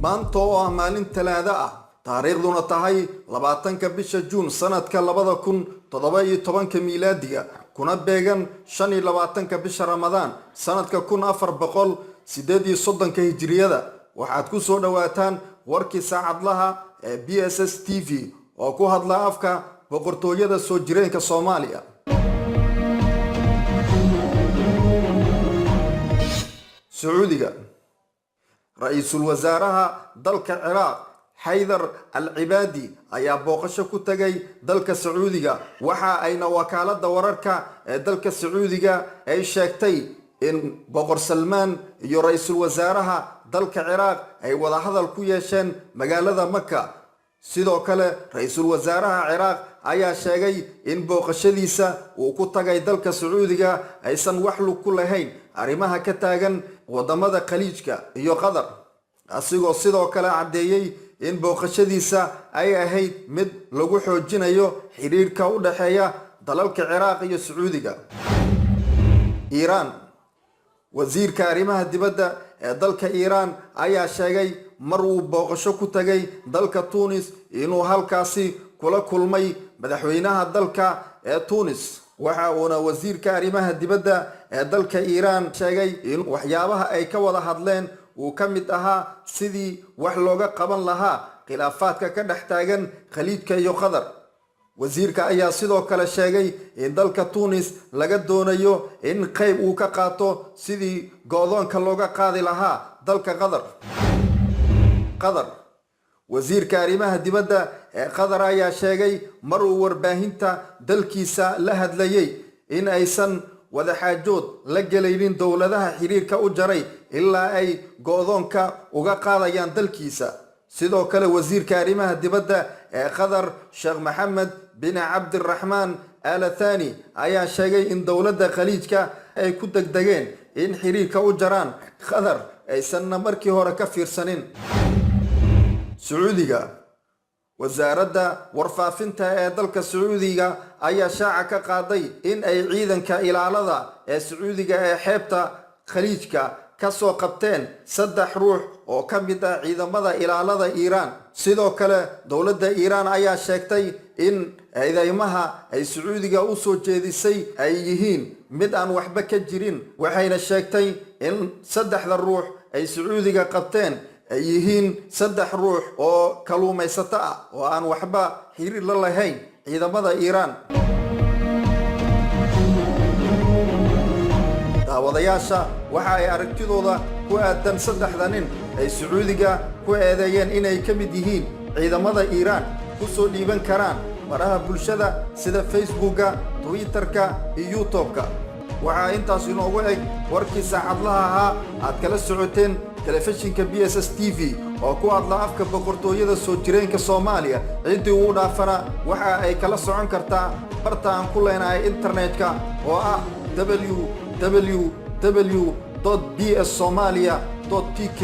Maanta oo ah maalin Talaado ah, taariikhduna tahay 20-ka bisha Juun sanadka 2017-ka miilaadiga, kuna beegan 25-ka bisha Ramadaan sanadka 1438-ka hijiriyada, waxaad ku soo dhowaataan warkii saacadlaha ee BSS TV oo ku hadla afka Boqortooyada Soo Jireenka Soomaaliya. Sacuudiga. Ra-iisul wasaaraha dalka Ciraaq Xaydar al Cibaadi ayaa booqasho ku tegay dalka Sacuudiga. Waxa ayna wakaalada wararka ee dalka Sacuudiga ay sheegtay in Boqor Salmaan iyo ra-iisul wasaaraha dalka Ciraaq ay wadahadal ku yeesheen magaalada Maka. Sidoo kale, ra-iisul wasaaraha Ciraaq ayaa sheegay in booqashadiisa uu ku tagay dalka Sacuudiga aysan wax lug ku lahayn arrimaha ka taagan wadamada Khaliijka iyo Qatar, asigoo sidoo kale caddeeyey in booqashadiisa ay ahayd mid lagu xoojinayo xiriirka u dhexeeya dalalka Ciraaq iyo Sacuudiga. Iiraan. Wasiirka arrimaha dibadda ee dalka Iiraan ayaa sheegay mar uu booqasho ku tagay dalka Tuunis inuu halkaasi kula kulmay madaxweynaha dalka ee Tuunis. Waxa uuna wasiirka arrimaha dibadda ee dalka Iiraan sheegay in waxyaabaha ay ka wada hadleen uu ka mid ahaa sidii wax looga qaban lahaa khilaafaadka ka dhex taagan Khaliijka iyo Qatar. Wasiirka ayaa sidoo kale sheegay in dalka Tuunis laga doonayo in qayb uu ka qaato sidii go-doonka looga qaadi lahaa dalka Qatar. Qatar. Wasiirka arrimaha dibadda ee Qatar ayaa sheegay mar uu warbaahinta dalkiisa la hadlayay in aysan wadaxaajood la gelaynin dowladaha xiriirka u jaray ilaa ay go-doonka uga qaadayaan dalkiisa. Sidoo kale, wasiirka arrimaha dibadda ee Qatar, Sheekh Maxamed bin Cabdiraxmaan Al Thani, ayaa sheegay in dowladda Khaliijka ay ku degdegeen in xiriirka u jaraan Qatar, aysanna markii hore ka fiirsanin. Sacuudiga. Wasaaradda warfaafinta ee dalka Sacuudiga ayaa shaaca ka qaaday in ay ciidanka ilaalada ee Sacuudiga ee xeebta Khaliijka ka soo qabteen saddex ruux oo ka mid ah ciidamada ilaalada Iiraan. Sidoo kale, dowladda Iiraan ayaa sheegtay in eedeymaha ay Sacuudiga u soo jeedisay ay yihiin mid aan waxba ka jirin, waxayna sheegtay in saddexda ruux ay Sacuudiga qabteen ay yihiin saddex ruux oo kaluumaysato ah oo aan waxba xiriir la lahayn ciidamada Iiraan. Daawadayaasha waxa ay aragtidooda ku aadan saddexda nin ay Sacuudiga ku eedeeyeen inay ka mid yihiin ciidamada Iiraan ku soo dhiiban karaan baraha bulshada sida Facebooka, Twitterka iyo YouTube-ka. Waxaa intaas inoogu eg warkii saacadlaha ahaa aad kala socoteen telefishinka BSS TV oo ku hadla afka Boqortooyada Soo Jireenka Soomaaliya. Ciddii uu dhaafana waxa ay kala socon kartaa barta aan ku leenahay internetka oo ah www.bssomalia.tk.